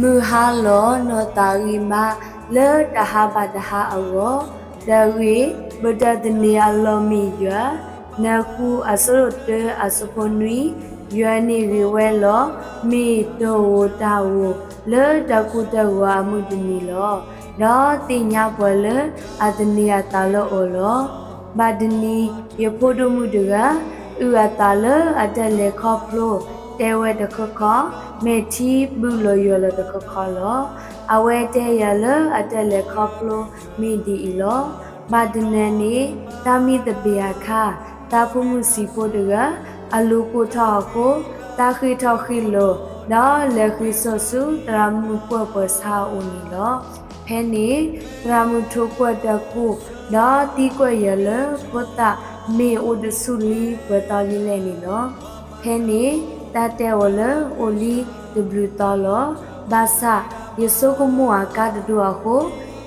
မုၢ်ဟါလီၤနီၢ်သးဂ့ၤမး လၢတဟါဘၣ်တဟါအဂီၢ်, တၢ်ဂ့ၢ်ပတၢၢ်သန့ၤအလီၢ်မ့ၢ်ယွၤ, နၢၤဃုအဆၢဒိၣ်တၢအဆၢဖိနွံ, ယွၤန့ၣ်ဂ့ၤဝဲလီၤ, မ့ၢ်တၢ်အိၣ်တၢ်အိၣ်လၢတၢ်ကိၢ်တၢ်ဂီၤအမုၢ်တနံၤလီၤ. ဒီးသ့ၣ်ညါပှၤလၢအသန့ၤအသးလၢအီၤလီၤ. ဘၣ်တနံၤယဖိဒိၣ်မုၣ်တဂၤ အုၣ်အသးလၢအတၢ်လဲၤခီဖျိ, တဲဝဲတခီခီ, မဲာ်ထံဘုၣ်လီၤယွၤလီၤတခီခီလီၤ. အဝဲတဲယၤလၢအတၢ်လဲၤခီဖျိမ့ၢ်ဒ်အံၤလီၤ. ဘၣ်တနၤန့ၣ် တၢ်မံသပ့ၤအခါ, သးဖိမုၣ်ဆံးဖိတဂၤ အလိၤကိၢ်ထီၣ်အဃိ, သးဃ့ၢ်ထီၣ်ဃ့ၢ်လီၤ, ဒီးလဲၤဃ့ၢ်ဆၢဆူသရၣ်မုၣ်ကွၢ်ပၢၤဆါအအိၣ်န့ၣ်လီၤ. ဖဲန့ၣ် သရၣ်မုၣ်ထိကွၢ်တၢ်ကိၢ်, ဒီးသံကွၢ်ယၤလၢဖိသၣ်မ့ၢ်အိၣ်တဆူၣ်လံပှဲၤသီလံလဲၣ်န့ၣ်လီၤ. ဖဲန့ၣ် တၢ်တဲအီၤလၢအိၣ်လံတဘျုးသီလီၤ. ဘၣ်ဆၣ်ယဆိကမိၣ်အကါတဒိၣ်အဃိ,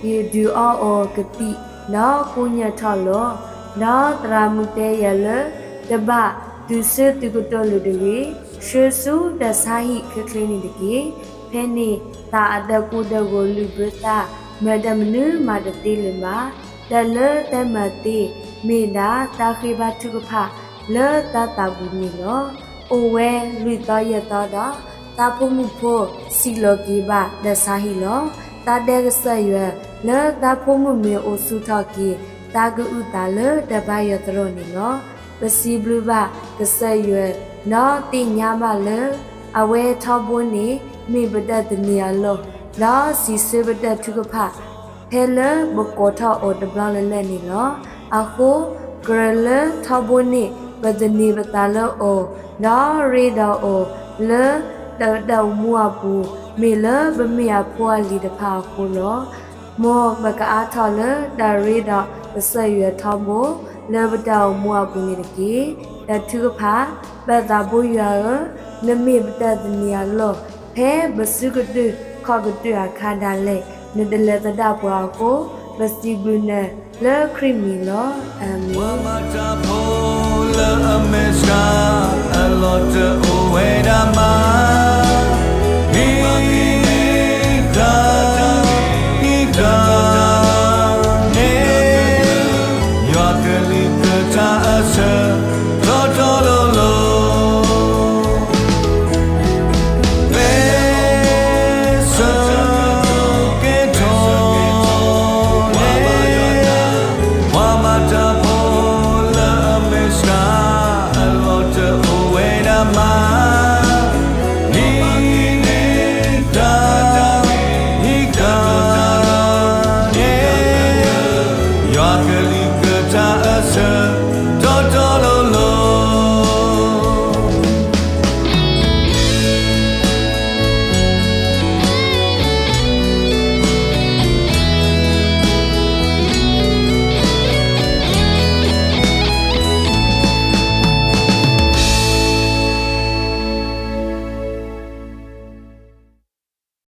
ယဒုးအီအီၤကသံၣ်, ဒီးကိညၢ်ထီၣ်လီၤ. ဒီးသရၣ်မုၣ်တဲယၤလၢ တဘၣ်သုဆှၢသုကတီၢ်လၢၤတဂ့ၤ, ဆှၢဆူတၢ်ဆါဟံၣ်ချ့ချ့န့ၣ်တက့ၢ်. ဖဲန့ၣ်သးအတၢ်ကိၢ်တၢ်ဂီၤလုၢ်ဘၢသး, မၤတၢ်မနုၤမၤတသ့လၢၤဘၣ်. တၢ်လၢတၢ်မၤသ့ မ့ၢ်ဒၣ်သးဃ့ဘါထုကဖၣ်လၢသးသးပူၤန့ၣ်လီၤ. အိၣ်ဝဲလွံၢ်သီယဲၢ်သီဒီး, သးဖိမုၣ်ဖိစံးလီၤက့ၤဘၣ်တၢ်ဆါဟံၣ်လီၤ. သးတဲကစၢ်ယွၤ, လၢသးဖိမုၣ်မ့ၢ်အိၣ်ဆူၣ်ထီၣ်က့ၤ, သးကအုၣ်သးလၢတၢ်ဘါယွၤသရိာ်န့ၣ်လီၤ. ပစံးဘျုးဘၣ်ကစၢ်ယွၤ, ဒီးသ့ၣ်ညါဘၣ်လၢ အဝဲထီဘိန့ၣ် မ့ၢ်ပတၢ်သန့ၤအလီၢ်, ဒီးစံးဆၢပတၢ်ထုကဖၣ် ဖဲလၢပကိးထီၣ်အီၤတဘျီလၢ်လၢ်န့ၣ်လီၤ. အဃိ, ကြၢးလၢထီဘိန့ၣ် ပသန့ၤပသးလၢအီၤ, ဒီးရ့ဒီးအီၤလၢတၢ်အိၣ်မူအပူၤ, မ့ၢ်လၢပမ့ၢ်အဖိအလံၤတဖၣ်အဃိလီၤ. မ်ပကအါထီၣ်လၢတၢ်ရ့ဒီးကစၢ်ယွၤထီဘိ လၢပတၢ်အိၣ်မူအပူၤန့ၣ်တက့ၢ်. တၢ်ထုကဖၣ်, ပၢ်သးဘိယွၤဧၢ, နမ့ၢ်ပတၢ်သန့ၤအလီၢ်, ဖဲပစုကတၢၢ်ခီၣ်ကတၢၢ်အခါဒၣ်လဲာ် နတလဲၤသဒၣ်ပှၤအဃိ, ပစံးဘျုးနၤလၢခရံာ်မံၤလီၤ. အၤမ့ၣ်. ပှၤမၤတၢ်ဖိလၢအမဲာ်ဆှး အလီၢ်တအိၣ်ဝဲဒၣ်မး